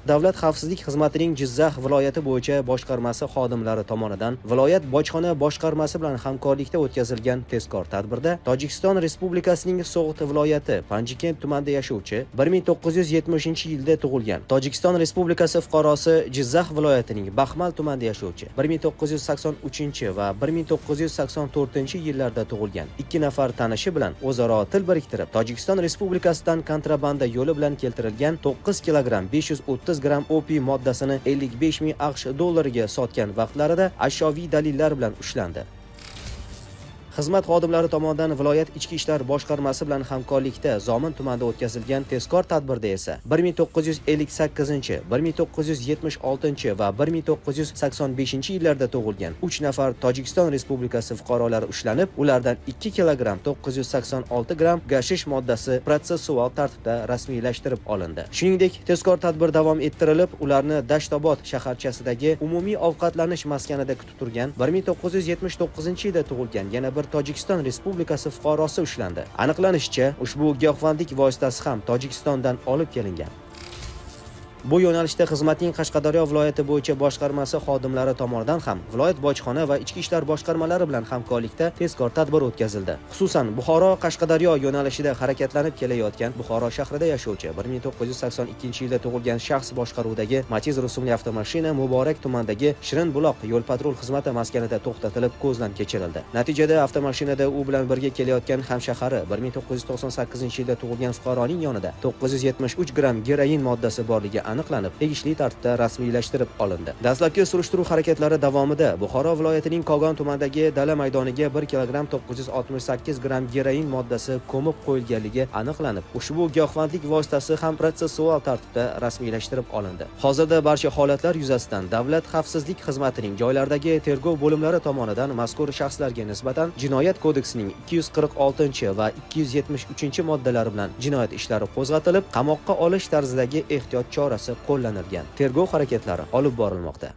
Davlat xavfsizlik xizmatining Jizzax viloyati bo'yicha boshqarmasi xodimlari tomonidan viloyat bojxona boshqarmasi bilan hamkorlikda o'tkazilgan tezkor tadbirda Tojikiston Respublikasining So'g'd viloyati Panjikent tumanida yashovchi, 1970-yilda tug'ilgan Tojikiston Respublikasi fuqarosi, Jizzax viloyatining Baxmal tumanida yashovchi, 1983 va 1984 yillarda tug'ilgan ikki nafar tanishi bilan o'zaro til biriktirib, Tojikiston Respublikasidan kontrabanda yo'li bilan keltirilgan 9 kilogramm 530 gramm opiy moddasini 55 ming AQSh dollariga sotgan vaqtlarida ashyoviy dalillar bilan ushlandi. Xizmat xodimlari tomonidan viloyat ichki ishlar boshqarmasi bilan hamkorlikda Zomin tumanida o'tkazilgan tezkor tadbirda esa 1958, 1976 va 1985 yillarda tug'ilgan 3 nafar Tojikiston Respublikasi fuqarolari ushlanib, ulardan 2 kilogramm 986 gramm gashish moddasi protsessual tartibda rasmiylashtirib olindi. Shuningdek, tezkor tadbir davom ettirilib, ularni Dashtobod shaharchasidagi umumiy ovqatlanish maskanida kutib turgan 1979 yilda tug'ilgan yana bir Tojikiston Respublikasi fuqarosi ushlandi. Aniqlanishicha, ushbu giyohvandlik vositasi ham Tojikistondan olib kelingan. Bu yo'nalishda xizmatning Qashqadaryo viloyati bo'yicha boshqarmasi xodimlari tomonidan ham viloyat bojxona va ichki ishlar boshqarmalari bilan hamkorlikda tezkor tadbir o'tkazildi. Xususan, Buxoro Qashqadaryo yo'nalishida harakatlanib kelayotgan, Buxoro shahrida yashovchi, 1982 yilda tug'ilgan shaxs boshqaruvidagi Matiz rusumli avtomashina Muborak tumanidagi Shirin Buloq yo'l patrul xizmati maskanida to'xtatilib, ko'zdan kechirildi. Natijada avtomashinada u bilan birga kelayotgan hamshahari, 1998 yilda tug'ilgan fuqaroning yonida 973 gramm geroin moddasi borligi aniqlanib, tegishli tartibda rasmiylashtirib olindi. Dastlabki surishtiruv harakatlari davomida Buxoro viloyatining Kogon tumanidagi dala maydoniga 1 kilogramm 968 gramm geroin moddasi ko'mib qo'yilganligi aniqlanib, ushbu giyohvandlik vositasi ham protsessual tartibda rasmiylashtirib olindi. Hozirda barcha holatlar yuzasidan Davlat xavfsizlik xizmatining joylardagi tergov bo'limlari tomonidan mazkur shaxslarga nisbatan Jinoyat kodeksining 246 va 273 moddalari bilan jinoyat ishlari qo'zg'atilib, qamoqqa olish tarzidagi ehtiyot chorasi qo'llanilgan. Tergov harakatlari olib borilmoqda.